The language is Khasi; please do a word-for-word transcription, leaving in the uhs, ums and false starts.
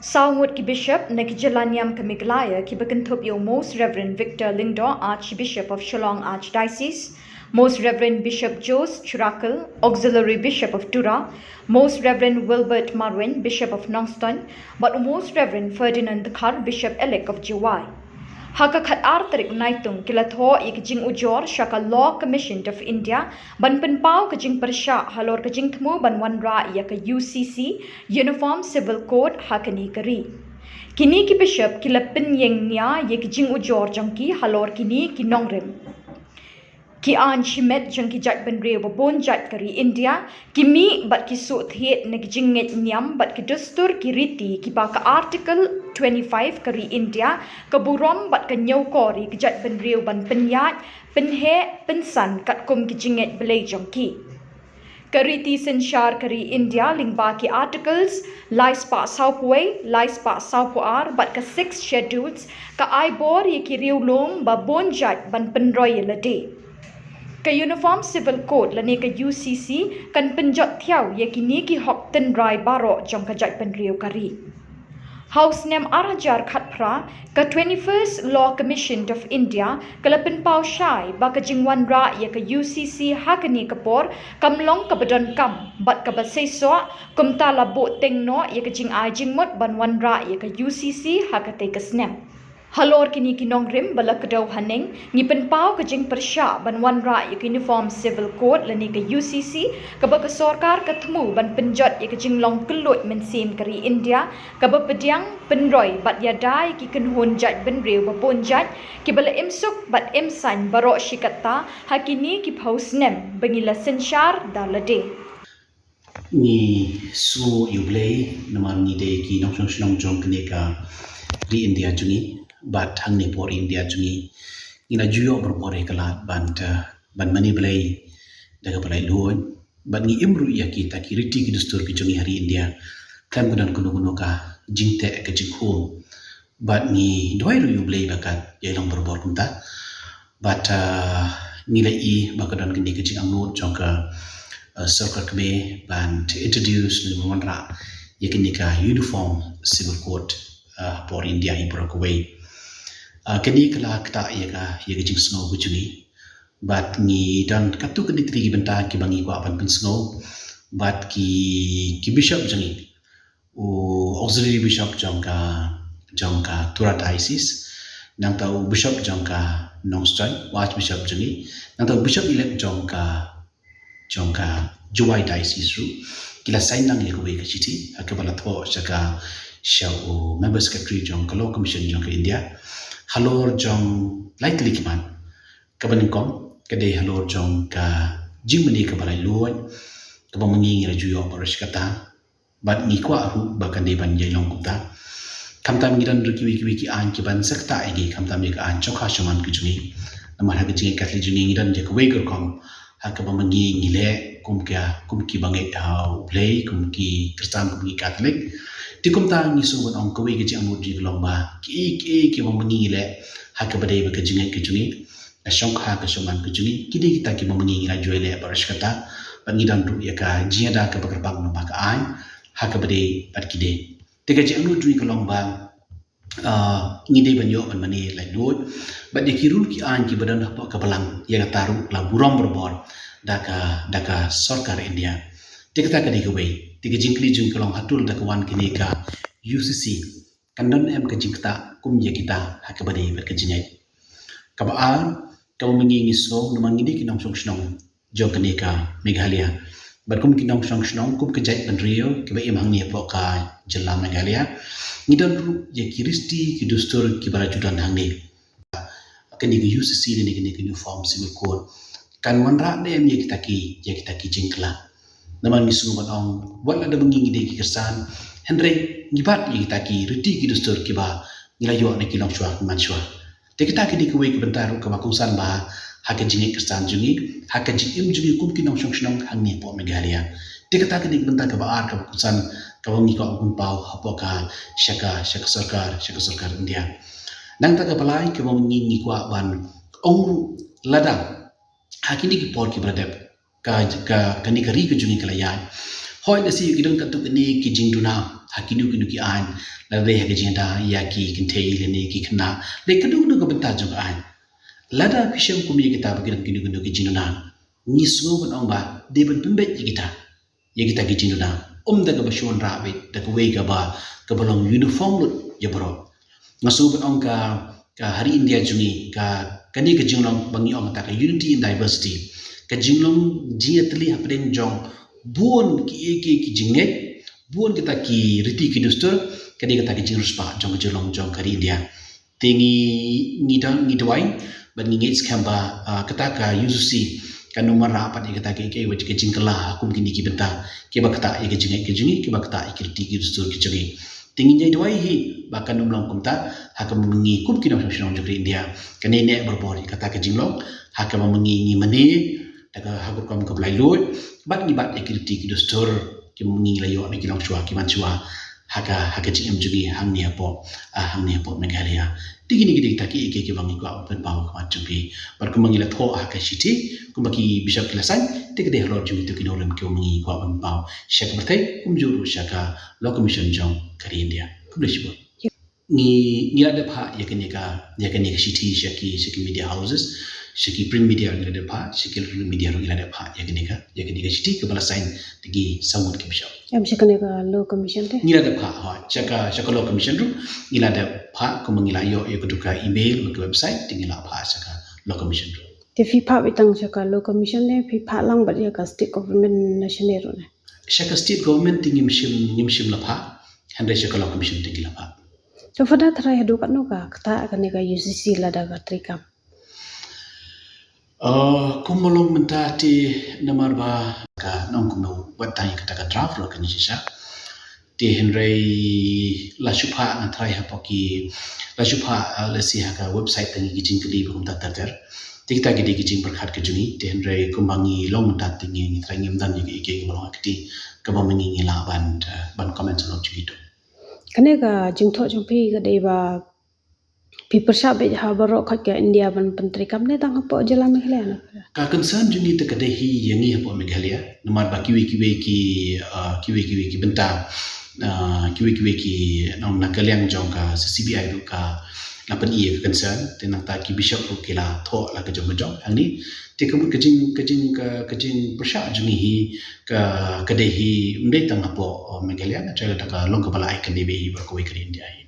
Saw ngut ki bishop na ki jylla niam ka Meghalaya kiba kynthup ïa u Most Reverend Victor Lyngdoh, Archbishop of Shillong Archdiocese, Most Reverend Bishop Jost Churackle, Auxiliary Bishop of Tura, Most Reverend Wilbert Marwein, Bishop of Nongstoin, bad u Most Reverend Ferdinand Dkhar, Bishop Elect of Jowai. Ha ka khatar tarik Naitung ki la thoh ïa ka jingujor sha ka Law Commission of India ban pynpaw ka jingpyrshah halor ka jingthmu ban wanrah ïa ka U C C, Uniform Civil Code, ha kane ka ri. Kine ki bishop ki la pynïeng nia ïa ki jingujor jong ki halor kine ki nongrim. Ki aiñ shimet jong ki jaitbynriew ba bun jait ka ri India, ki mih bad ki shu thied na ki jingngeit niam bad ki dustur ki riti kiba ka Article twenty-five ka ri India ka burom bad ka ñiewkor ïa ki jaitbynriew ban pynïaid, pynheh, pynsan katkum ki jingngeit Blei jong ki. Ka riti synshar ka ri India lyngba ki Articles lai spah sawphew wei, lai spah sawphew ar bad ka Sixth Schedules ka ai bor ïa ki riewlum ba bun jait ban pynroi ïa lade. Ka Uniform Civil Code lane ka U C C kan pynjot thiaw ïa kine ki hok tynrai baroh jong ka jaitbynriew ka ri. Ha u snem ar hajar khatphra, ka Twenty-first Law Commission of India ka la pynpaw shai ba ka jingwanrah ïa ka U C C ha kane ka por kam long kaba donkam bad kaba seisoh, kumta la buh teng noh ïa ka jingai jingmut ban wanrah ïa ka U C C ha katei ka snem. Halor kine ki nongrim ba la kdew haneng, ngi pynpaw ka jingpyrshah ban wanrah ïa ka Uniform Civil Code lane ka U C C, kaba ka sorkar ka thmu ban pynjot ïa ka jinglong kylluid mynsiem ka ri India, kaba pdiang, pynroi bad ïada ïa ki kynhun jaitbynriew ba bun jait kiba la im suk bad im saiñ baroh shi katta ha kine ki phew snem ba ngi la synshar da lade. Ngi sngew ïa U Blei namar ngi dei ki nongshong shnong jong kane ka ri India jong ngi, bad hangne hapoh ri India jong ngi, ngi la ju ïoh barabor ïa ka lad ban, eh, ban mane Blei da kaba laitluid, bad ngi im ruh ïa kita ki riti ki dustur ki jong ngi ha ri India khlem ka don kano kano ka jingteh ka jingkhum. Bad ngi duwai ruh ïa U Blei ba kan ïai long barabor kumta. Bad, ah, ngi la ïohi ba ka don kane ka jingangnud jong ka, ah, sorkar kmie ban introduce ne wanrah ïa kane ka Uniform Civil Code, ah, hapoh India hi baroh kawei. Ah, kane ka la ktah ïa ka, ïa ka jingsngew ka jong ngi. Bad ngi don katto katne tylli ki bynta kiba ngi kwah ban pynsngew. Bad ki, ki bishop jong ngi, u Auxiliary Bishop jong ka, jong ka Tura Diocese, nangta u Bishop jong ka Nongstoin, u Archbishop jong ngi, nangta u Bishop Elect jong ka, jong ka Jowai Diocese ruh, ki la sign lang ïa kawei ka shithi ha kaba la thoh sha ka, sha u Member Secretary jong ka Law Commission jong ka India halor jong lai tylli ki mat. Kaba nyngkong ka dei halor jong ka jingmane kaba laitluid kaba ma ngi ngi la ju ïoh baroh shi katta. Bad ngi kwah ruh ba kan dei ban ïai long kumta. Khamtam ngi don ruh kiwei kiwei ki aiñ kiban sa ktah ïa ngi, khamtam ïa ka aiñ shongkha shongman ka jong ngi. Namar ha ka jingngeit Katholik jong ngi ngi don ïa kawei ka rukom ha kaba ma ngi ngi leh kum ka, kum kiba ngeit ha U Blei, kum ki Khristan, kum ki Katholik. Te kumta ngi sngew ban ong kawei ka jingangnud jong ngi ka long ba kiei kiei kiba ma ngi ngi leh ha kaba dei bad ka jingngeit ka jong ngi, ka shongkha ka shongman ka jong ngi, ki dei kita kiba ma ngi ngi la ju ïaleh baroh shi katta. Bad ngi don ruh ïa ka jingïada kaba kyrpang lyngba ka aiñ ha kaba dei bad ki dei. Te ka jingangnud jong ngi ka long ba, ah, ngi dei ban ïoh ban mane laitluid bad ïa ki rule ki aiñ kiba don hapoh ka balang, ïa kata ruh la burom barabor da ka, da ka sorkar India. Te kata ka dei kawei. Te ka jingkylli jong ngi ka long hato lada ka wan kane ka U C C kan don em ka jingktah kum ïa kita ha kaba dei bad ka jingngeit. Kaba ar, kaba ma ngi ngi sngew namar ngi dei ki nongshong shnong jong kane ka Meghalaya. Bad kum ki nongshong shnong, kum ka jaitbynriew kiba im hangne hapoh ka jylla Meghalaya, ngi don ruh ïa ki riti ki dustur kiba la ju don hangne. Kane ka U C C lane kane ka Uniform Civil Code kan wanrah ne em ïa kita ki, ïa kita ki jingkylla? Namar ngi sngew ban ong wat lada ma ngi ngi dei ki Khristan, hynrei ngi bat ïa kita ki riti ki dustur kiba ngi la ïoh na ki longshuwa ki manshuwa. Te kita ki dei kiwei ki bynta ruh kaba kongsan bha ha ka jingngeit Khristan jong ngi, ha ka jingim jong ngi kum ki nongshong shnong hangne hapoh Meghalaya. Te kita ki dei ki bynta kaba ar kaba kongsan kaba ngi kwah ban pynpaw hapoh ka, sha ka, sha ka sorkar, sha ka sorkar India. Nangta kaba lai kaba ma ngi ngi kwah ban ong ruh lada ha kine ki por kiba la dep ka, ka, kane ka ri ka jong ngi ka la ïaid. Hooid, lehse ki don katto katne ki jingduna ha kino kino ki aiñ, lada dei ha ka jingïada ïa ki kynthei lane ki khynnah, lane kano kano ka bynta jong ka aiñ. Lada phi shem kum ïa kita ba ki don kino kino ki jingduna, ngi sngew ban ong ba dei ban pynbeit ïa kita, ïa kita ki jingduna, ym da kaba shun rah beit da kawei kaba, kaba long uniform lut ïa baroh. Nga sngew ban ong ka, ka ha ri India jong ngi, ka, kane ka jinglong ba ngi ong kata ka unity in diversity, ka jinglong jingïatylli hapdeng jong bun kiei kiei ki jingngeit, bun kita ki riti ki dustur, kane kata ka jingriewspah jong ka jinglong jong ka ri India. Te ngi, ngi da, ngi duwai bad ngi ngeit skhem ba, ah, kata ka U C C kan ym wanrah pat ïa kata ka, ka, ka jingkylla ha kum kine ki bynta kiba ktah ïa ka jingngeit ka jong ngi, kiba ktah ïa ki riti ki dustur ki jong ngi. Te ngi ïa duwai hi ba kan ym long kumta ha kaba ma ngi kum ki nongshong shnong jong ka ri India kan ïaineh barabor ïa kata ka jinglong ha kaba ma ngi ngi mane da ka ha ka rukom kaba laitluid bad ngi bat ïa ki riti ki dustur kiba ma ngi la ïoh na ki longshuwa ki manshuwa ha ka, ha ka jingim jong ngi hangne hapoh, ah, hangne hapoh Meghalaya. Te kine ki dei kita kiei kiei kiba ngi kwah ban pynpaw ha khmat jong phi. Bad kumba ngi la thoh ha ka shithi, kumba ki bishop ki la sign, te ka dei halor jong kito ki nongrim kiba ma ngi kwah ban pynpaw sha ka pyrthei, kumjuh ruh sha ka Law Commission jong ka ri India. Khublei shibun. Ngi, ngi la dep phah ïa kane ka, ïa kane ka shithi sha ki, sha ki media houses, sha ki print media ngi la dep phah, sha ki electronic media ruh ngi la dep phah ïa kane ka, ïa kane ka shithi kaba la sign da ki saw ngut ki bishop. Em, sha kane ka Law Commission te? Ngi la dep phah, ha, sha ka, sha ka Law Commission ruh ngi la dep phah, kumba ngi la ïoh ïa katu ka email bad ka website, te ngi la phah sha ka Law Commission ruh. Te phi phah beit tang sha ka Law Commission ne phi phah lang bad ïa ka state government na shane ruh ne? Sha ka state government te ngim shym, ngim shym la phah, hynrei sha ka Law Commission te ngi la phah. To Father, tharai haduh katno ka ktah kane ka U C C lada ka treikam? Uh, kumba long mynta te namar ba ka nong kumno wat tang ïa kata ka draft ruh kane shisha. Te hynrei la shu phah, nga tharai hapoh ki, la shu phah, uh, lehse ha ka website tang ïa ki jingkylli ba kumta ter ter. Te kita ki dei ki jingpyrkhat ka jong ngi, te hynrei kumba ngi long mynta te ngi, ngi tharai ngim don ïa ki, ïa ki, ïa ki ba long ha kti kaba ma ngi ngi lah ban, uh, ban comment halor jong kito. Kane ka jingthoh jong phi ka dei ba phi pyrshah beit ha baroh khoit ka India ban pyntreikam ne tang hapoh jylla Meghalaya ne? Ka concern jong ngi te ka dei hi ïa ngi hapoh Meghalaya, namar ba kiwei kiwei ki, ah, kiwei kiwei ki bynta, ah, kiwei kiwei ki nong na ka liang jong ka C C B I ruh ka la pyni ïa ka concern, te nangta ki bishop ruh ki la thoh la ka jong ka jong hangne. Te ka mut ka jing, ka jing, ka, ka jingpyrshah jong ngi hi ka, ka dei hi ym dei tang hapoh, oh, Meghalaya, nga tharai kata ka long kaba la ai kane beit hi baroh kawei ka ri India hi.